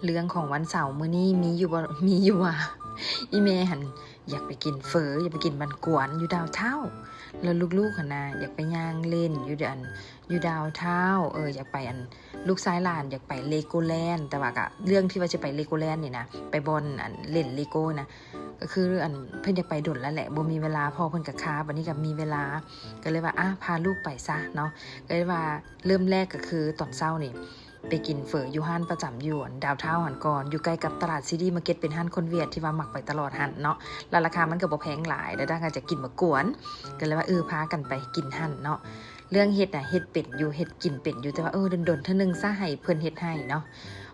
ເລື່ອງຂອງວັນເສົາມື້ນີ້ມີຢູ່ບໍ່? ມີຢູ່ວ່າ ອີ່ແມ່ຫັ້ນຢາກໄປກິນເຝີ ຢາກໄປກິນບັນກວນຢູ່ດາວທາວ ແລ້ວລູກໆຫັ້ນນະ ຢາກໄປຍ່າງຫຼິ້ນຢູ່ອັນ ຢູ່ດາວທາວ ເອີ ຢາກໄປອັນ ລູກຊາຍຫຼານຢາກໄປເລໂກແລນ ແຕ່ວ່າກະເລື່ອງທີ່ວ່າຈະໄປເລໂກແລນນີ້ນະ ໄປບ່ອນອັນ ເລ່ນເລໂກນະ ກໍຄືອັນ ເພິ່ນຢາກໄປດົນແລ້ວແຫຼະ ບໍ່ມີເວລາ ພໍ່ເພິ່ນກໍຄາ ບັດນີ້ກໍມີເວລາ ກໍເລີຍວ່າ ອາ ພາລູກໄປຊະເນາະ ກໍເລີຍວ່າ ເລີ່ມແລກກໍຄືຕອນເຊົ້ານີ້ ໄປກິນເຝີຢູ່ຮ້ານປະຈຳຢູ່ອັນດາວທາວຫັ້ນກ່ອນ ຢູ່ໃກ້ກັບຕະຫຼາດຊີດີມາເກັດ ເປັນຮ້ານຄົນຫວຽດທີ່ວ່າມັກໄປຕະຫຼອດຫັ້ນເນາະ ແລ້ວລາຄາມັນກໍບໍ່ແພງຫຼາຍ ແລ້ວນາງກໍຈະກິນບັກກວນ ກໍເລີຍວ່າ ເອີ ພາກັນໄປກິນຫັ້ນເນາະ. ເລື່ອງເຮັດນະ ເຮັດເປັນຢູ່ ເຮັດກິນເປັນຢູ່ ແຕ່ວ່າ ເອີ ດົນໆເທື່ອໜຶ່ງຊະ ໃຫ້ເພິ່ນເຮັດໃຫ້ເນາະ.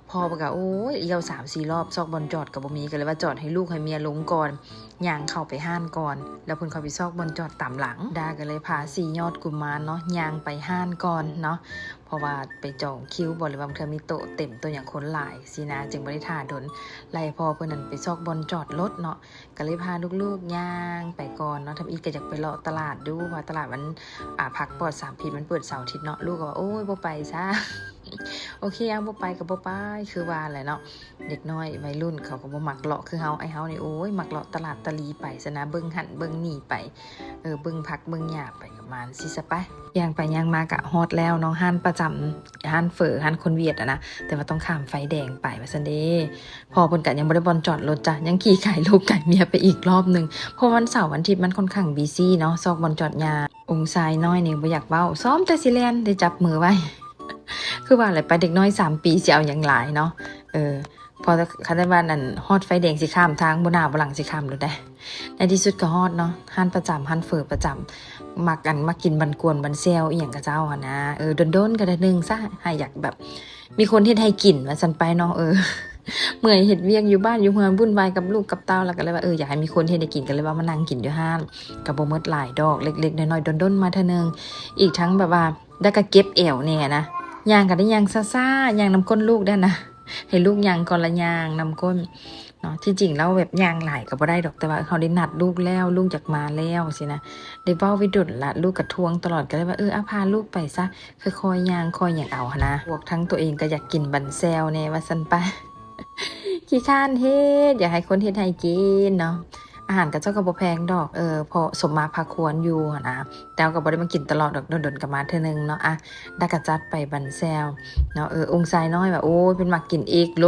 ພໍ່ເພິ່ນກໍ ໂອ້ຍ ຢ້ຽວສາມສີ່ລອບ ຊອກບ່ອນຈອດກໍບໍ່ມີ ກໍເລີຍວ່າຈອດໃຫ້ລູກໃຫ້ເມຍລົງກ່ອນ ຍ່າງເຂົ້າໄປຮ້ານກ່ອນ ແລ້ວເພິ່ນຄ່ອຍໄປຊອກບ່ອນຈອດຕາມຫຼັງ. ດາກໍເລີຍພາສີ່ຍອດກຸມານເນາະ ຍ່າງໄປຮ້ານກ່ອນເນາະ ເພາະວ່າໄປຈອງຄິວບໍ ຫຼືວ່າບາງເທື່ອມີໂຕະເຕັມໂຕະຫຍັງ ຄົນຫຼາຍຊີ້ນະ ຈຶ່ງບໍ່ໄດ້ຖ້າດົນ ໄລ່ພໍ່ເພິ່ນນັ້ນໄປຊອກບ່ອນຈອດລົດເນາະ. ກໍເລີຍພາລູກໆຍ່າງໄປກ່ອນເນາະ ທຳອິດກໍຢາກໄປເລາະຕະຫຼາດຢູ່ ເພາະວ່າຕະຫຼາດມັນ ອາ ຜັກປອດສານພິດ ມັນເປີດເສົາອາທິດເນາະ ລູກກໍວ່າ ໂອ້ຍ ບໍ່ໄປຊະ ໂອເຄ ເອົາ ບໍ່ໄປກໍບໍ່ໄປ ຄືວ່າແຫຼະເນາະ ເດັກນ້ອຍໄວລຸ້ນເຂົາກໍບໍ່ມັກເລາະຄືເຮົາ ໄອ້ເຮົານີ້ ໂອ້ຍ ມັກເລາະຕະຫຼາດຕະຫຼີໄປຊັ້ນນະ ເບິ່ງຫັ້ນເບິ່ງນີ້ໄປ ເອີ ເບິ່ງຜັກເບິ່ງຫຍ້າໄປ ປະມານຊີ້ຊະໄປ. ຍ່າງໄປຍ່າງມາກະຮອດແລ້ວເນາະ ຮ້ານປະຈຳ ຮ້ານເຝີ ຮ້ານຄົນຫວຽດຫັ້ນນະ ແຕ່ວ່າຕ້ອງຂ້າມໄຟແດງໄປວ່າຊັ້ນເດ. ພໍ່ເພິ່ນກະຍັງບໍ່ໄດ້ບ່ອນຈອດລົດຈ້ະ ຍັງຂີ່ໄກ່ລູກໄກ່ເມຍໄປອີກລອບໜຶ່ງ ເພາະວັນເສົາວັນອາທິດມັນຄ່ອນຂ້າງບີຊີເນາະ ຊອກບ່ອນຈອດຍາກ. ອົງຊາຍນ້ອຍນີ້ບໍ່ຢາກເວົ້າ ຊ້ອມແຕ່ຊິແລ່ນ ໄດ້ຈັບມືໄວ້ ຄືວ່າແຫຼະ ໄປເດັກນ້ອຍສາມປີ ຊິເອົາຫຍັງຫຼາຍເນາະ ເອີ ພໍຄັນໄດ້ວ່ານັ້ນ ຮອດໄຟແດງຊິຂ້າມທາງ ບໍ່ໜ້າບໍ່ຫຼັງຊິຂ້າມໂລດໃດ. ໃນທີ່ສຸດກໍຮອດເນາະ ຮ້ານປະຈຳ ຮ້ານເຝີປະຈຳ ມັກອັນ ມັກກິນບັນກວນບັນແຊວອີ່ຫຍັງຂະເຈົ້າຫັ້ນນະ ເອີ ດົນໆກໍເທື່ອໜຶ່ງຊະ ໃຫ້ຢາກແບບມີຄົນເຮັດໃຫ້ກິນວ່າຊັ້ນໄປເນາະ ເອີ ເມື່ອຍເຮັດວຽກຢູ່ບ້ານຢູ່ເຮືອນ ວຸ້ນວາຍກັບລູກກັບເຕົ້າ ແລ້ວກໍເລີຍວ່າ ເອີ ຢາກໃຫ້ມີຄົນເຮັດໃຫ້ກິນ ກໍເລີຍວ່າມານັ່ງກິນຢູ່ຮ້ານ ກໍບໍ່ໝົດຫຼາຍດອກ ເລັກໆນ້ອຍໆ ດົນໆມາເທື່ອໜຶ່ງ ອີກທັງແບບວ່າ ແລ້ວກໍເຈັບແອວແດ່ນະ ຍ່າງກໍໄດ້ຍ່າງຊ້າໆ ຍ່າງນຳກົ້ນລູກໄດ້ນະ ໃຫ້ລູກຍ່າງກ່ອນ ລະຍ່າງນຳກົ້ນເນາະ. ທີ່ຈິງແລ້ວແບບຍ່າງຫຼາຍກໍບໍ່ໄດ້ດອກ ແຕ່ວ່າເຮົາໄດ້ນັດລູກແລ້ວ ລູກຢາກມາແລ້ວຊີ້ນະ ໄດ້ເວົ້າໄປດົນລະ ລູກກໍທວງຕະຫຼອດ ກໍເລີຍວ່າ ເອີ ອາ ພາລູກໄປຊະ ຄ່ອຍໆຍ່າງຄ່ອຍຫຍັງເອົາຫັ້ນນະ ບວກທັງຕົວເອງກໍຢາກກິນບັນແຊວແດ່ວ່າຊັ້ນໄປ ຂີ້ຄ້ານເຮັດ ຢາກໃຫ້ຄົນເຮັດໃຫ້ກິນເນາະ. ອາຫານຂະເຈົ້າກໍບໍ່ແພງດອກ ເອີ ພໍສົມມາພາຄວນຢູ່ຫັ້ນນະ ແຕ່ວ່າກໍບໍ່ໄດ້ມາກິນຕະຫຼອດດອກ ດົນໆກໍມາເທື່ອໜຶ່ງເນາະ. ອະ ດາກະຈັດໄປບັນແຊວເນາະ ເອີ ອົງຊາຍນ້ອຍວ່າ ໂອ້ຍ ເພິ່ນມັກກິນເອກໂລ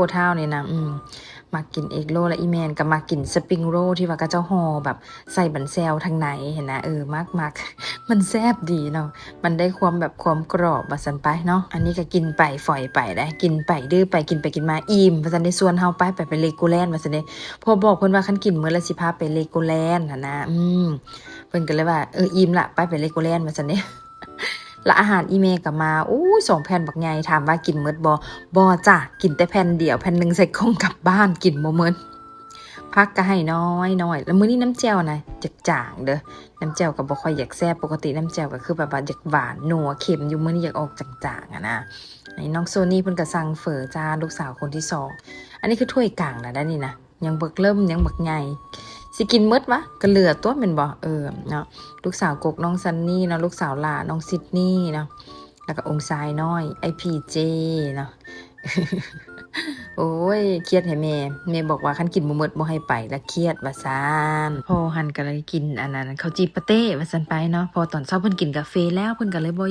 ທ້າວນີ້ນະ ອືມ ມັກກິນເອກໂລ ແລະ ອີ່ແມ່ນກໍມັກກິນສະປຣິງໂຣລ ທີ່ວ່າຂະເຈົ້າຫໍ່ແບບໃສ່ບັນແຊວທາງໃນຫັ້ນນະ ເອີ ມັກໆ ມັນແຊບດີເນາະ ມັນໄດ້ຄວາມແບບຄວາມກຣອບວ່າຊັ້ນໄປເນາະ. ອັນນີ້ກໍກິນໄປຝອຍໄປໄດ໋ ກິນໄປດື້ໄປ ກິນໄປກິນມາອີ່ມວ່າຊັ້ນເດ ຊວນເຮົາໄປ ໄປ ໄປເລໂກແລນວ່າຊັ້ນເດ ເພາະບອກເພິ່ນວ່າຄັນກິນເບິດແລ້ວຊິພາໄປເລໂກແລນຫັ້ນນະ ອືມ ເພິ່ນກໍເລີຍວ່າ ເອີ ອີ່ມລະ ໄປ ໄປເລໂກແລນວ່າຊັ້ນເດ ລະອາຫານອີ່ແມ່ກໍມາ ໂອ້ຍ ສອງແຜ່ນບັກໃຫຍ່ ຖາມວ່າກິນໝົດບໍ່? ບໍ່ຈ້າ ກິນແຕ່ແຜ່ນດຽວ ແຜ່ນໜຶ່ງໃສ່ກ່ອງກັບບ້ານ ກິນບໍ່ໝົດ ຜັກກໍໃຫ້ນ້ອຍໆ ແລ້ວມື້ນີ້ນ້ຳແຈ່ວນະຈາງໆເດີ ນ້ຳແຈ່ວກໍບໍ່ຄ່ອຍຢາກແຊບ ປົກກະຕິນ້ຳແຈ່ວກໍຄືແບບວ່າຢາກຫວານນົວເຄັມຢູ່ ມື້ນີ້ຢາກອອກຈາງໆຫັ້ນນະ. ນ້ອງໂຊນີເພິ່ນກໍສັ່ງເຝີຈ້າ ລູກສາວຄົນທີສອງ ອັນນີ້ຄືຖ້ວຍກາງລະໄດ໋ນີ້ນະ ຍັງບັກເລີ່ມ ຍັງບັກໃຫຍ່ ຊິກິນໝົດຫວາ? ກໍເຫຼືອຕົວະແມ່ນບໍ່? ເອີ ເນາະ ລູກສາວກົກນ້ອງຊັນນີເນາະ ລູກສາວຫຼ້ານ້ອງຊິດນີເນາະ ແລ້ວກໍອົງຊາຍນ້ອຍ ໄອ້ພີເຈເນາະ. ໂອ້ຍ ຄຽດໃຫ້ແມ່ ແມ່ບອກວ່າຄັນກິນບໍ່ໝົດບໍ່ໃຫ້ໄປ ລະຄຽດວ່າຊັ້ນ. ພໍ່ຫັ້ນກໍເລີຍກິນອັນນັ້ນ ເຂົ້າຈີ່ປາເຕ້ວ່າຊັ້ນໄປເນາະ ເພາະຕອນເຊົ້າເພິ່ນກິນກາເຟແລ້ວ ເພິ່ນກໍເລີຍບໍ່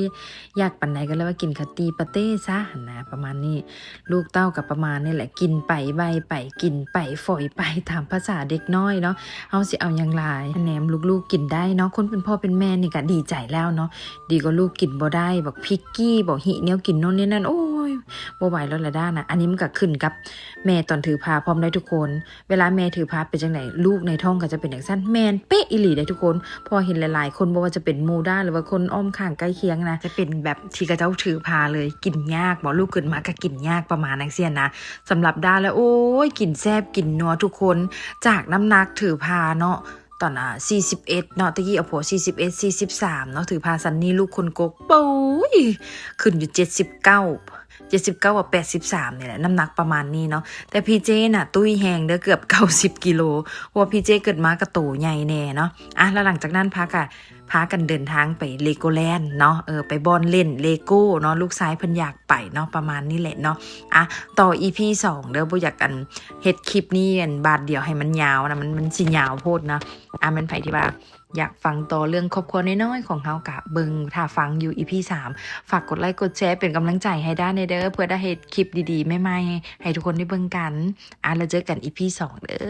ຢາກປານໃດ ກໍເລີຍວ່າກິນເຂົ້າຈີ່ປາເຕ້ຊະຫັ້ນນະ ປະມານນີ້. ລູກເຕົ້າກໍປະມານນີ້ແຫຼະ ກິນໄປໄຫວ້ໄປ ກິນໄປຝອຍໄປ ຕາມພາສາເດັກນ້ອຍເນາະ ເຮົາຊິເອົາຫຍັງຫຼາຍ ແນມລູກໆກິນໄດ້ເນາະ ຄົນເປັນພໍ່ເປັນແມ່ນີ້ກໍດີໃຈແລ້ວເນາະ ດີກວ່າລູກກິນບໍ່ໄດ້ ບັກພິກກີ້ ບັກຫິແນວກິນໂນ່ນນີ້ນັ້ນ ໂອ້ຍ ບໍ່ໄຫວແລ້ວລະດ້ານະ. ອັນນີ້ມັນກໍຂຶ້ນກັບແມ່ຕອນຖືພາພ້ອມໄດ໋ທຸກຄົນ ເວລາແມ່ຖືພາເປັນຈັ່ງໃດ ລູກໃນທ້ອງກໍຈະເປັນຈັ່ງຊັ້ນ ແມ່ນເປະອີ່ຫຼີເດ້ທຸກຄົນ ເພາະວ່າເຫັນຫຼາຍໆຄົນ ບໍ່ວ່າຈະເປັນໝູ່ດ້າ ຫຼືວ່າຄົນອ້ອມຂ້າງໃກ້ຄຽງນະ ຈະເປັນແບບທີ່ເຂົາເຈົ້າຖືພາເລີຍ ກິນຍາກບໍ ລູກເກີດມາກໍກິນຍາກ ປະມານຈັ່ງຊີ້ນະ. ສຳລັບດ້າແລ້ວ ໂອ້ຍ ກິນແຊບກິນນົວທຸກຄົນ ຈາກນ້ຳໜັກຖືພາເນາະ ຕອນ ອາ ສີ່ສິບເອັດເນາະ ຕະກີ້ເອົາຜົວສີ່ສິບເອັດ ສີ່ສິບສາມເນາະ ຖືພາຊັນນີ້ລູກຄົນກົກ ໂອ້ຍ ຂຶ້ນຢູ່ເຈັດສິບເກົ້າ ເຈັດສິບເກົ້າວ່າແປດສິບສາມນີ້ແຫຼະ ນ້ຳໜັກປະມານນີ້ເນາະ. ແຕ່ພີເຈນະຕຸ້ຍແຮງເດີ ເກືອບເກົ້າສິບກິໂລ ເພາະວ່າພີເຈເກີດມາກໍໂຕໃຫຍ່ແດ່ເນາະ. ອະ ແລ້ວຫຼັງຈາກນັ້ນພາກະ ພາກັນເດີນທາງໄປ Legoland ເນາະ ເອີ ໄປບ່ອນຫຼິ້ນ Lego ເນາະ ລູກຊາຍເພິ່ນຢາກໄປເນາະ ປະມານນີ້ແຫຼະເນາະ. ອ່ະ ຕໍ່ ອີພີ ສອງ ເດີ ບໍ່ຢາກອັນເຮັດຄລິບນີ້ອັນບາດດຽວໃຫ້ມັນຍາວນະ ມັນ ມັນຊິຍາວໂພດນະ. ອ່ະ ແມ່ນໃຜທີ່ວ່າຢາກຟັງຕໍ່ເລື່ອງຄອບຄົວນ້ອຍໆຂອງເຮົາກະເບິ່ງ ຖ້າຟັງຢູ່ ອີພີ ສາມ ຝາກກົດໄລກົດແຊເປັນກຳລັງໃຈໃຫ້ດ້າແດ່ເດີ ເພື່ອໄດ້ເຮັດຄລິບດີໆໃໝ່ໆໃຫ້ທຸກຄົນໄດ້ເບິ່ງກັນ. ອ່ະ ແລ້ວເຈີກັນ ອີພີ ສອງ ເດີ.